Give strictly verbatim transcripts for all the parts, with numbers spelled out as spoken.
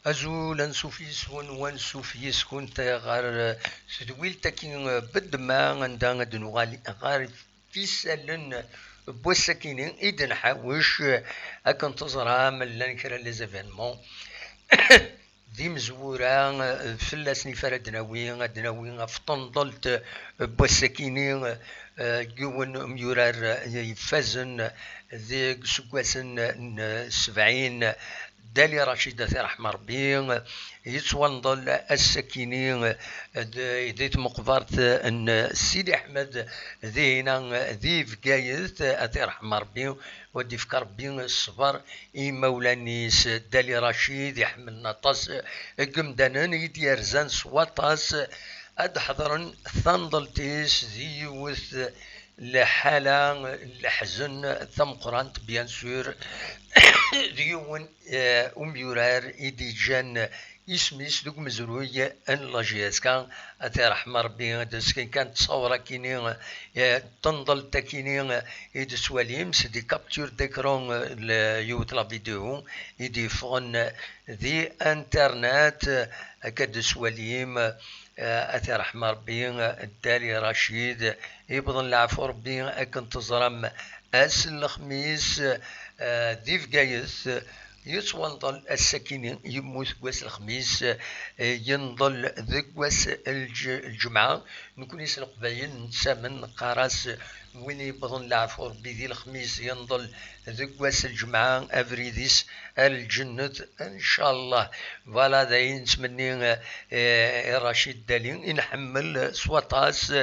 Azul, ansuf yis-wen, wansuf yis-kunt ɣer tedwilt-agi n Bedma, anda ad nuɣal ɣer isallen n wass-akini i d-nḥawec. Akken teẓram, llan kra n les événements d imezwura, fell-asen i ara d-nawi, ad d-nawi ɣef tenḍelt n wass-akini, eh, yiwen n umyurar ifazen deg iseggasen n sebɛin, Dali Racid, ad t-iṛḥem Ṛebbi, yettwanḍel ass-akini d, di tmeqbert n Sidi Ḥmed, dihina di Bgayet, ad t-iṛḥem Ṛebbi, u ad d-ifk Ṛebbi ṣṣber i imawlan-is. Dali Racid iḥemmlen aṭas n yemdanen i d-yerzan s waṭas ad d-ḥeḍren tanḍelt-is di yiwet lḥala n leḥzen tameqqrant, bien sûr, d yiwen, eh, umyurar i d-iǧǧan isem-is deg umezruy n la J S K, ad t-iṛḥem Ṛebbi. D skin kan ttṣawṛ akini, eh, tenḍelt akini i d-tettwalim, c'est des captures d'écran, eh, l-, yiwet la vidéo i d-yeffɣen di internet, akka d-tettwalim, eh, ad t-iṛḥem Ṛebbi, Dali Racid, yewweḍen leɛfu Ṛebbi. Akken teẓram, ass n lexmis, eh, di Bgayet, yettwanḍel ass-akini, yemmut deg wass n lexmis, eh, yenḍel deg wass n lǧ-, lǧemɛa. Nekni s Leqbayel nettamen, neqqar-as win yewweḍen leɛfu Ṛebbi di lexmis, yenḍel deg wass n lǧemɛa, abrid-is ar lǧennet, ncallah. Voilà, d ayen nettmenni, eh, i Racid Dali, i nḥemmel s waṭas,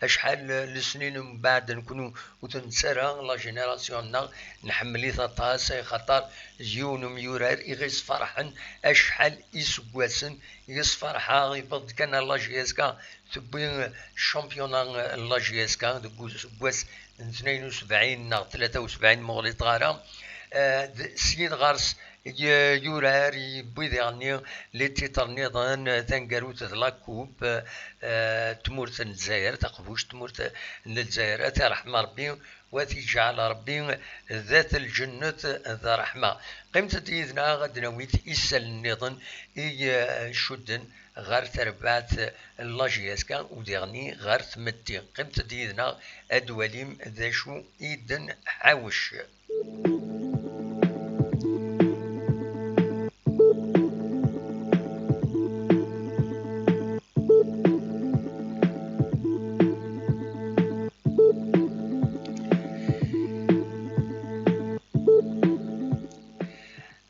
acḥal n lesnin mbeɛd nekni ur t-nettu ara, la génération-nneɣ, nḥemmel-it aṭas, axaṭer d yiwen umyurar i ɣ-yesferḥen acḥal iseggasen, yesferḥ-aɣ, yewweḍ-d kan ar la J S K, tewwi championnat n la J S K deg useggas n tnayen u sebɛin neɣ tlata u sebɛin, ma ur ɣliṭeɣ ara. Eh, d-, syin ɣer-s y-, yurar, yewwi diɣenni les titres nniḍen, taneggarut d la coupe, eh, tmurt n Lezzayer, taqbuct tmurt n Lezzayer, ad t-iṛḥem Ṛebbi, wa t-iǧɛel Ṛebbi d at lǧennet d ṛṛeḥma. Qqimet-d yid-neɣ ad d-nawi isallen nniḍen i, eh, icudden ɣer terbaɛt n la J S K u diɣenni ɣer tmetti. Qqimet-d yid-neɣ ad d-twalim d acu i d-nḥawec.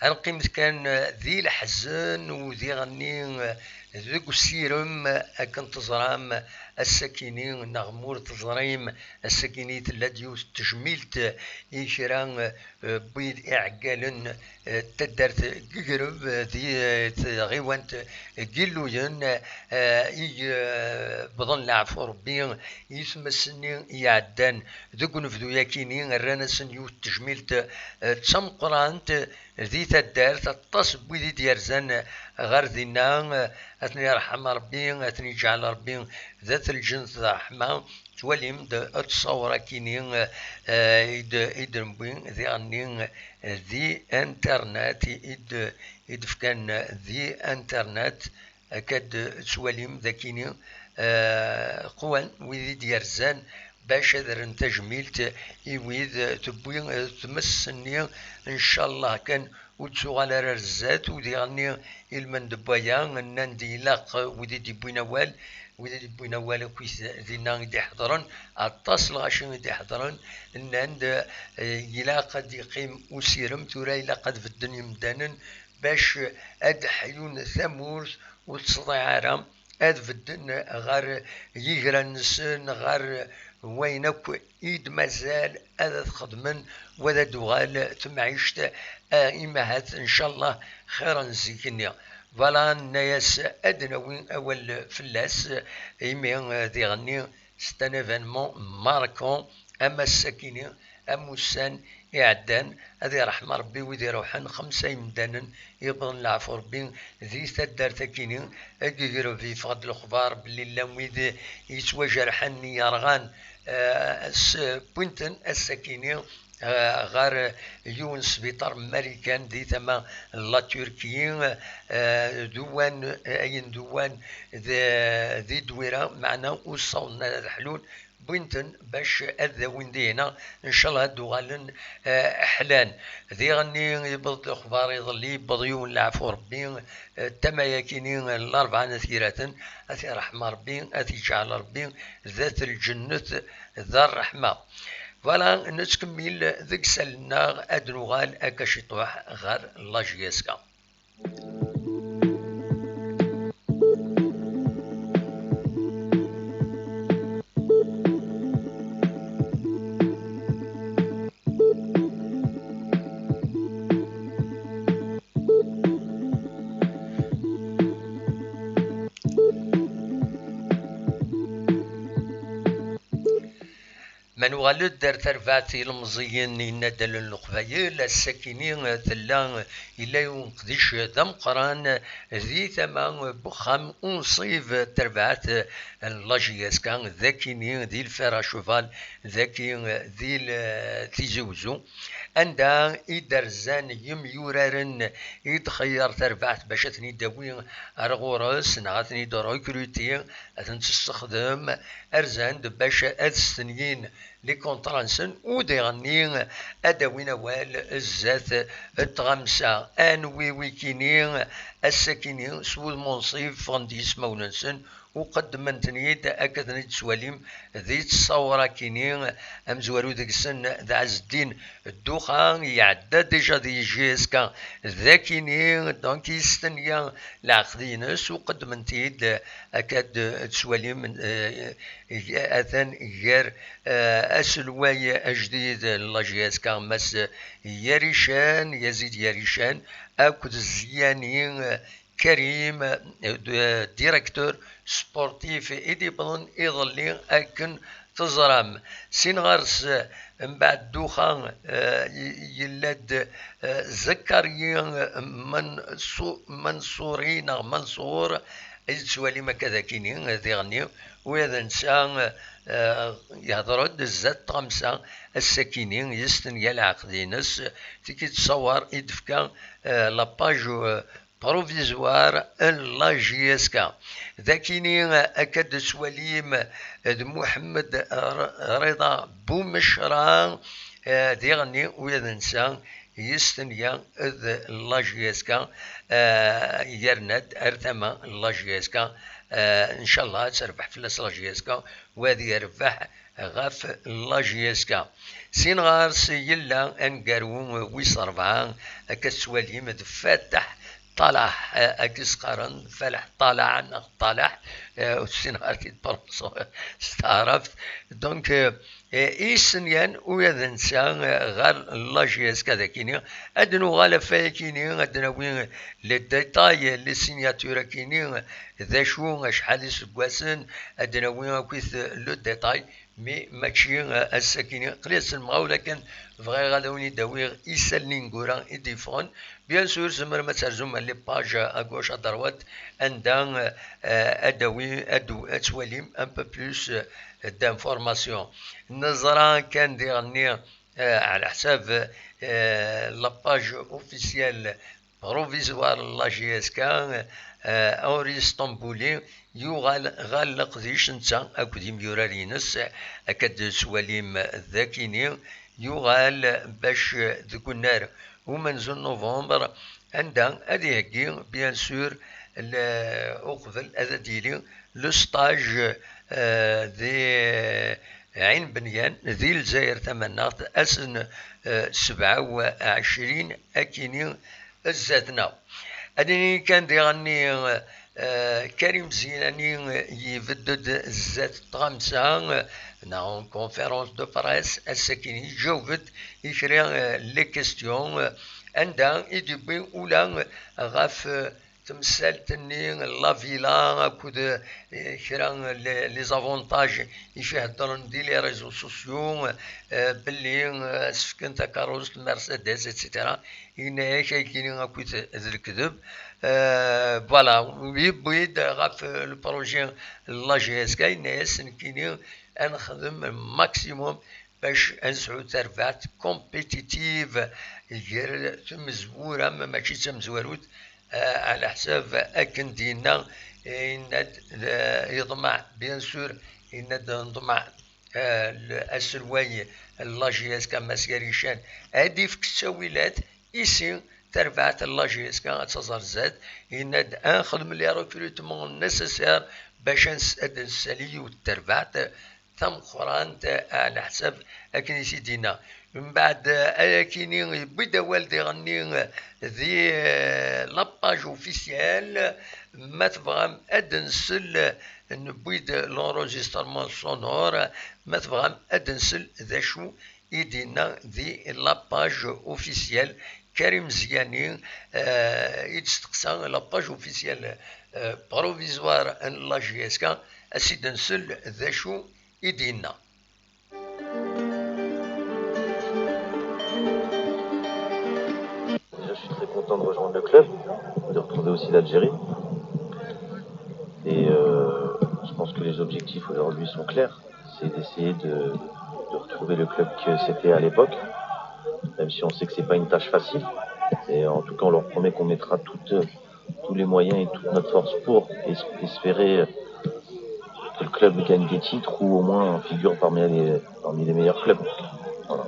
Ad neqqimet kan di leḥzen u diɣenni deg usirem, akken teẓram ass-akini, neɣ ma ur teẓrim, ass-akini tella-d yiwet n tejmilt i kra, eh, n wid iɛeggalen, eh, n taddart n Igreb, eh, di, eh, tɣiwant n Yilluyen, eh, i, eh, wwḍen leɛfu Ṛebbi i tmes-nni iɛeddan deg unebdu-yakini, rran-asen yiwet n tejmilt, eh, d tameqqrant, di taddart, aṭas n wid i d-yerzan ɣer dinna, ad ten-yerḥem Ṛebbi, ad ten-yeǧɛel Ṛebbi d at lǧennet d ṛṛeḥma. Twalim-d ttṣawṛa-kini, eh, i d-, i d-newwi diɣenni di internet, i d-, i d-fkan di internet. Akka d-, tettwalim d akini, eh, qwan wid i d-yerzan bac ad rren tajmilt i wid tewwi, eh, tmes-nni, ncallah kan ur d-tuɣal ara ar zdat, u diɣenni ilmend n waya, nnan-d ilaq wid i d-yewwin awal, wid i d-yewwin awal akkit dinna i d-iḥeḍren, aṭas lɣaci i d-iḥeḍren, nnan-d, eh, ilaq ad d-yeqqim usirem, tura ilaq ad bedden yimdanen, bac ad ḥyun tamurt ur tettḍiɛ ara, ad bedden ɣer yiger-nsen, ɣer wayen akk i d-mazal ad t-xedmen, wa ad d-tuɣal temɛict, ah, imahat, ncallah, xir n zik-nni. Voilà, nenna-yas ad d-nawi awal fell-as, imi, eh, diɣenni, c'est un événement marquant, am ass-akini, am ussan iɛeddan, ad iṛḥem Ṛebbi wid iṛuḥen, xemsa imdanen i yewwḍen leɛfu Ṛebbi di taddart-akini, deg Igreb yeffeɣ-d lexbar belli llan wid yettwajerḥen, yerɣan, eh, s wwin-ten ass-akini, eh, ɣer yiwen n sbiṭar marikan di tama n la Turquie, eh, d uwan, eh, ayen d uwan d, di Dwira, meɛna ur ssawḍen ara ad ḥlun, wwin-ten bac ad d-awin dihina, ncallah ad d-uɣalen, eh, ḥlan. Diɣenni yewweḍ-d lexbar iḍelli, yewweḍ yiwen leɛfu Rebbi, eh, tama-yakini n Larebɛa n At Yiraten, ad t-iṛḥem Rebbi, ad t-iǧɛel Rebbi d at lǧennet d ṛṛeḥma. Voilà, nettkemmil deg isallen-nneɣ, ad nuɣal akka ciṭuḥ ɣer la J S K. Ma nuɣal-d ar terbaɛt ilemẓiyen n yinaddalen n Leqbayel, ass-akini tella, yella yiwen uqdic d ameqqran di tama n uxxam unṣib n terbaɛt n la J S K, d akini di le fer à cheval, d aki di le Tizi Wezzu, anda i d-rzan yimyuraren i d-txeyyer terbaɛt bac ad ten-id-tawi ar ɣur-s neɣ ad ten-id-recruti, ad ten-tessexdem, rzan-d bac ad stenyin les contrats-nsen, u diɣenni ad d-awin awal zdat n tɣamsa. Anwi wikini, ass-akini s wudem unṣib ffɣen-d yismawen-nsen u qeddmen-ten-id akka ad ten-id-twalim di tṣawra-kini. Amezwaru deg-sen d Ɛezdin Dduxa, iɛedda déjà di J S K d akini, donc yestenya leɛqed-ines u qeddmen-t-id akka ad d-twalim, eh, atan gar, eh, aselway ajdid n la J S K, Mass Yarican, Yazid Yarican, akked Ziyani, eh, Karim, eh, d-, directeur sportif i d-yewwḍen iḍelli akken teẓram. Sin ɣer-s, eh, mbeɛd Dduxa, eh, y-, yella-d, eh, Zakariya, eh, Mansu-, Mansuri neɣ Manṣur, i d-tettwalim akka d akini, eh, diɣenni, u ad nsa, eh, yehder-d zdat tɣamsa ass-akini, yestenya leɛqed-ines, tiki tṣawar i d-tefka, eh, la page, eh, provisoire n la J S K. D akini, eh, akka d-tettwalim, eh, d Muḥemmed R-, Rida Bumecra, eh, diɣenni, u ad nsa yestenya d la J S K, eh, yerna-d ar tama n la J S K, eh, ncallah ad terbeḥ fell-as la J S K, u ad yerbeḥ ɣef la J S K. Sin ɣer-s yella aneggaru wis ṛebɛa, akka tettwalim d Fatah Ṭalaḥ, eh, akka i s-qqaren Falaḥ Ṭalaḥ neɣ Ṭalaḥ, eh, ur ssineɣ ara k-id-prononceɣ s taɛrabt. Donc, eh, eh, i yessenyan u ad nsa, eh, ɣer la J S K d akini, ad nuɣal ɣef wayakini, ad d-nawi les détails, les signatures akini, d acu, acḥal iseggasen, ad d-nawi akkit le détail, mais mačči, eh, ass-akini. Aql-i ass n lemɣawla kan, bɣiɣ ad awen-id-awiɣ isallen ineggura i d-yeffɣen. Bien sûr, tzemrem ad terzum les pages à gauche, à droite, anda, eh, ad d-awi-, ad d-, ad twalim un peu plus, eh, d'informations. Neẓra kan diɣenni, eh, ɛla ḥsab, eh, la page officielle provisoire n la J S K, eh, Henri Stambouli, yuɣal ɣer leqdic netta akked yimyurar-ines, akka d-tettwalim d akini, yuɣal bac deg unnar umenzu n novembre, anda ad iheggi, bien sûr, le-, uqbel ad d-yili le stage, eh, di Ɛin Benyan, di Lezzayer Tamaneɣt, ass n, eh, sebɛa u ɛecrin akini zdat-neɣ. Ad nini kan diɣenni, eh, Karim Zilani, eh, yebded zdat tɣamsa, eh, neɣ en conférence de presse, ass-akini iǧaweb-d i kra, eh, les questions, eh, anda i d-yewwi ula, eh, ɣef, eh, temsalt-nni, la villa, akked, eh, kra, eh, les, les avantages i c-iheddren di les réseaux sociaux, eh, belli, eh, as-fken takeṛṛust, Mercedes, et cetera. Yenna-yak ayagi-nni akkit d lekdeb. Eh, voilà, yewwi-d ɣef, eh, le projet n la J S K, yenna-yas nekkini ad nexdem maximum bac ad nesɛu tarbaɛt compétitive gar tmezwura, ma mačči d tamezwarut, eh, ɛla ḥsab akken d-yenna, eh, yenna-d, eh, yeḍmeɛ, bien sûr, yenna-d neḍmeɛ, eh, l-, aselway n la J S K Mass Garican ad ifk ttawilat i si tarbaɛt n la J S K ad taẓ ar zdat, yenna-d ad nexdem les recrutements nécessaires bac ad nes-, ad d-nessali yiwet n terbaɛt tameqqrant, ɛla ḥsab akken i t-id-yenna. Mbeɛd, eh, ayakini yewwi-d awal diɣenni, eh, di, eh, la page officielle, ma tebɣam ad d-nsel, eh, newwi-d l'enregistrement sonore, ma tebɣam ad d-nsel d acu i d-yenna di la page officielle. Karim Ziani, eh, i d-steqsa la page officielle, eh, provisoire n la J S K, ad s-id-nsel d acu i d-yenna. Déjà, je suis très content de rejoindre le club, de retrouver aussi l'Algérie. Et euh, je pense que les objectifs aujourd'hui sont clairs. C'est d'essayer de, de retrouver le club que c'était à l'époque, même si on sait que c'est pas une tâche facile. Et en tout cas, on leur promet qu'on mettra toutes, tous les moyens et toute notre force pour es- espérer que le club gagne des titres ou au moins figure parmi les, parmi les meilleurs clubs. Voilà.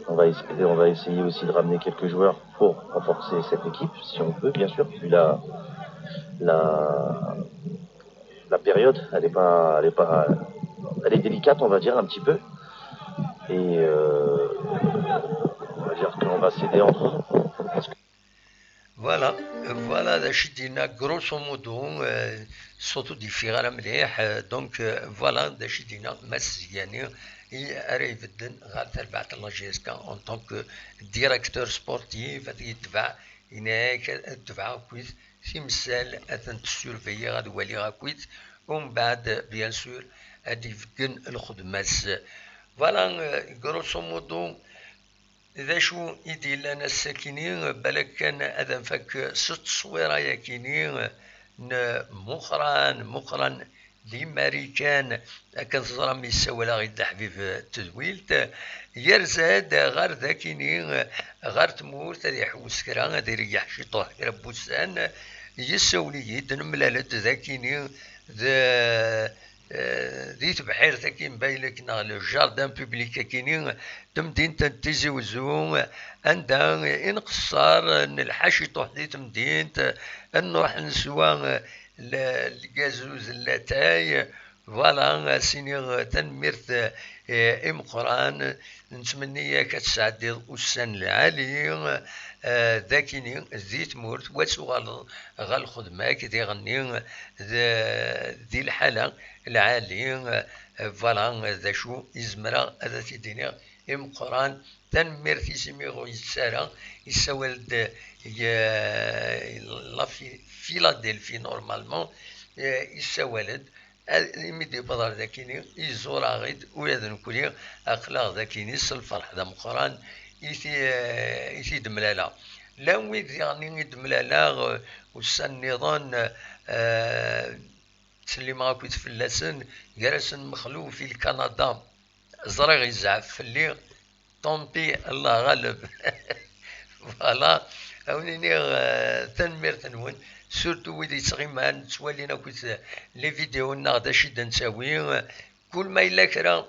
On va essayer, on va essayer aussi de ramener quelques joueurs pour renforcer cette équipe, si on peut, bien sûr, vu la, la, la période, elle est pas, elle est pas, elle est délicate, on va dire, un petit peu. Et euh, on va dire qu'on va s'aider entre nous. Voilà, voilà d acu i d-yenna, grosso modo, eh, ṣṣut ur d-yeffiɣ ara mliḥ, eh, donc, eh, voilà d acu i d-yenna Mass Ziani, i ara ibedden ɣer terbaɛt n la J S K en tant que directeur sportif, ad yetbeɛ, yenna-ak ad tebɛeɣ akkit timsal, ad tent-surveiller, ad waliɣ akkit, umbeɛd, bien sûr, ad d-ibeggen lxedma-s. Voilà, eh, grosso modo, d acu i d-yellan ass-akini, balak kan ad nfak s tteswira-yakini n Muqran, Muqran di Marikan, akken teẓram yessawal-aɣ-id Dda Ḥbib n tedwilt, yerza-d ɣer dakini, ɣer tmurt, ad iḥewwes kra, ad ireyyeḥ ciṭuḥ kra n wussan, yessawel-iyi-d, nemlal-d dakini d eh, di tebḥirt-agi n Baylek neɣ le jardin public-agi-ni, temdint n Tizi Wezzu, anda i nqeṣṣer, nelḥa ciṭuḥ di temdint, nruḥ neswa, eh, le-, lgazuz n latay, voilà, ad s-iniɣ tanemmirt, eh, i Meqqran, nettmenni-yak ad tesɛeddiḍ ussan lɛali, eh, dakini di tmurt, wa tuɣaleḍ ɣer lxedma-k diɣenni d-, di lḥala lɛali, eh, voilà, d acu i zemreɣ ad t-id-iniɣ i Meqqran. Tanemmirt-is imi ur yettara, yessawal-d, eh, la Fi-, Philadelphie normalement, eh, yessawal-d, a-, imi d-yewweḍ ɣer dakini, iẓur-aɣ-id, ula d nekkni aql-aɣ dakini s lferḥ d ameqqran i ti-, i t-id-mlaleɣ. Llan wid diɣen i d-mlaleɣ, eh, ussan nniḍen, eh, ttsellimeɣ akkit fell-asen, gar-asen Mexluf i Lkanada, ẓriɣ yezɛef fell-i, tant pis, Allah ɣaleb. Voilà, a wen-iniɣ, eh, tanemmirt-nwen, surtout wid yettɣiman, ttwalin akkit les vidéos-nneɣ d acu i d-nettawi, kul ma yella kra,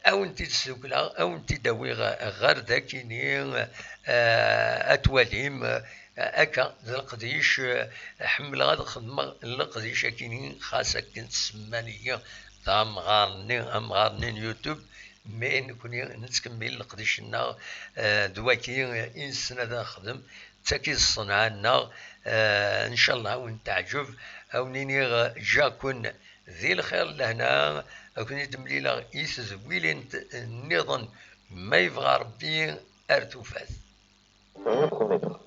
a wen-t-id-sdukleɣ, a wen-t-id-awiɣ ɣer dakini, eh, ad twalim, eh, akka, d leqdic, eh, ḥemmleɣ ad xedmeɣ leqdic akini, xas akken semman-iyi d amɣar-nni, amɣar-nni n YouTube, mais nekkni nettkemmil leqdic-nneɣ, eh, d waki i nessen ad nexdem, d taki d ṣṣenɛa-nneɣ, eh, ncallah a wen-teɛǧeb, a wen-iniɣ ǧǧiɣ-ken di lxir d lehna, ad ken-id-mlileɣ i tedwilin nniḍen, ma yebɣa Rebbi, ar tufat. Rien promettre.